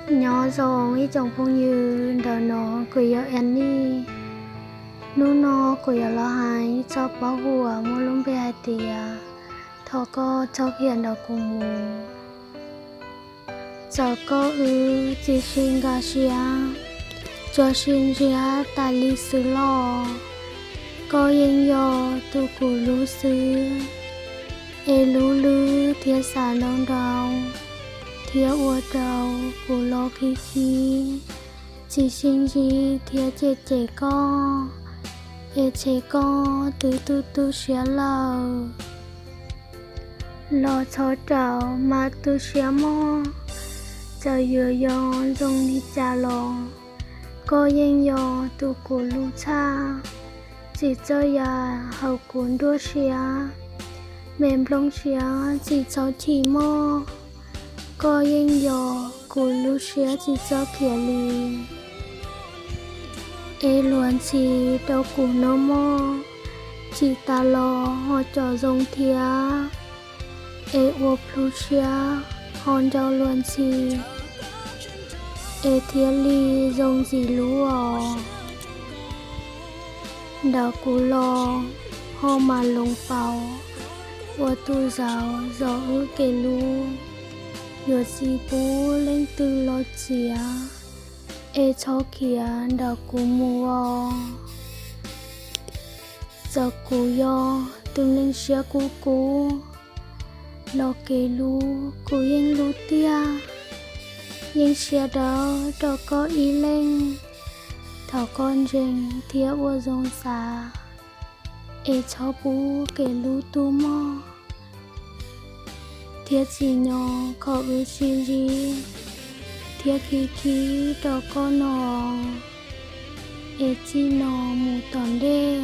Nyob zoo ib tsoom phooj ywg, ntawm no kuv yog Annie. Hnub no kuv yuav los hais txoj paj huam muaj lub npe hais tias thov koj txhob khiav ntawm kuv mus. Txawm koj wb tsis sib nkag siab, tsuas sib ntsiab tas li xwb los, koj yeej yog tus kuv hlub xwb. Es hlub hlub thiab xav ntau ntau, thiab ua rau kuv los khib khib, tsis sib ntsib thiab cem cem koj, es tshem koj twb tu tu siab lawm. Los txhob raws mas tu siab mog, txawm yuav yog zoo li cas los koj yeej yog tus kuv hlub tshaj. Tsis txawj yam hauv kuv nruab siab, me nplooj siab tsis txhob chim mog, koj yeej yog kuv lub siab tsis txawj khiav li. Es luag ntxhi rau kuv no mog, tsis tas los ho com zoo thiab. Es ua plhu siab ho nrau luag ntxhi, es thiaj li zoo ntxim hlub os. Ntawm kuv los ho mam loov pauv, ua tus zaum zov wb kev hlub, yuav tsis pub leej twg los txiav, es txhob khiav ntawm kuv mus os. Txawm kuv yog tus neeg siab kub kub, los kev hlub kuv yeej hlub tiag, yeej siab dawb rau koj ib leeg. Thov koj ntseeg thiab ua zoo xav, es txhob pub kev hlub tu mog, thiab tsim nyog kho wb sib ntsib thiab khib khib rau koj no. Es txij no mus tom ntej,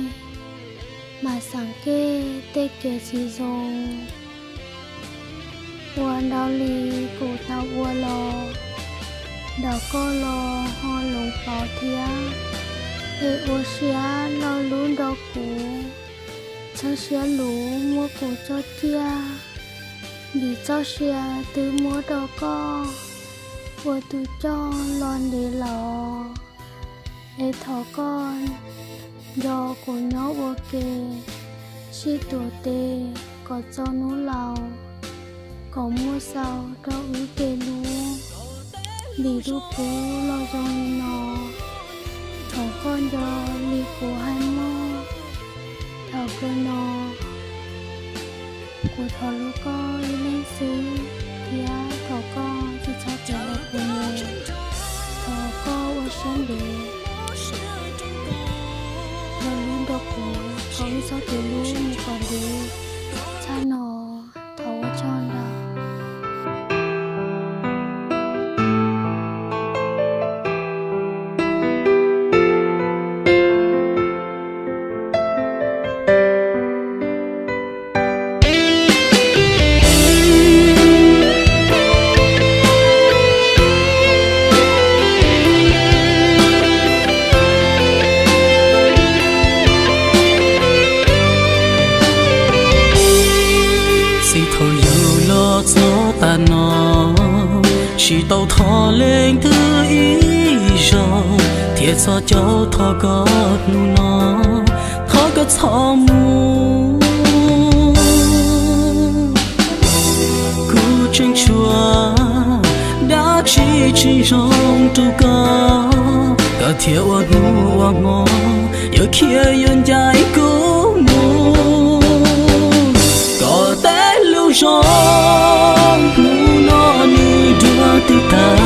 mam xeem kej tej kev tsis zoo. Ua ntau li kuv tau ua los, ntawm koj los ho loov pauv thiab. Es ua siab lo lub nrog kuv, txhob siab luv muab kuv tso ciaj, vim txoj sia twb muab rau koj ua tus coj los ntev los. Es thov koj nrog kuv nyob ua ke, sib tuav tes kom txog hnub laus, kom muaj xaus rau wb kev hlub. Vim lub kub los zoo li no, thov koj nco li kuv hais mog. Thaum kawg no, kuv thov hlub koj ib leeg xwb, thiab thov koj tsis txhob khiav ntawm kuv mus. Thov koj ua siab ntev los hlub nrog kuv, thov wb txoj kev hlub mus kom ntev tshaj no. Thov ua tsaug ntau. Txij thaum yug los txog tas no, tsis tau thov leej twg ib zaug, thiab txhos caug thov koj hnub no, thov koj txhob mus. Kuv tseem tshuav dab tsi tsis zoo rau koj, koj thiaj ua hnub ua hmo yuav khiav yuav ncaim kuv mus. Koj tej lus zoo hnub no nws dua twb tag,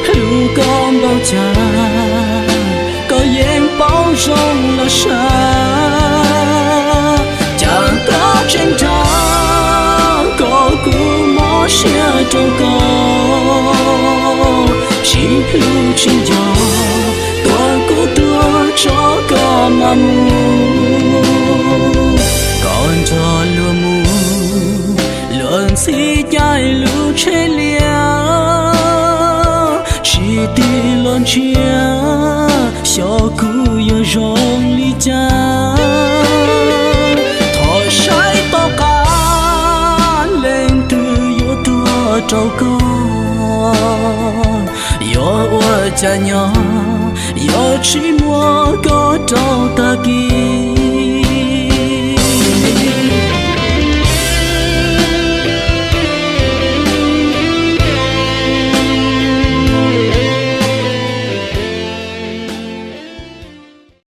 hlub koj npaum cas koj yeej paub zoo los sav. Cas koj tseem nrog kuv, kuv mob siab rau koj, tsis hlub tsis nco, tua kuv tuag tso koj mam mus. Koj nrog luag mus, luag ntxhi caij lub tsheb liaj, tsis tig los ntsia xyov kuv yuav zoo li cas. Thov saib tom qab leej twg yuav tuag rau koj. Yuav ua cas nyob, yuav tsis muaj koj rau tag kis.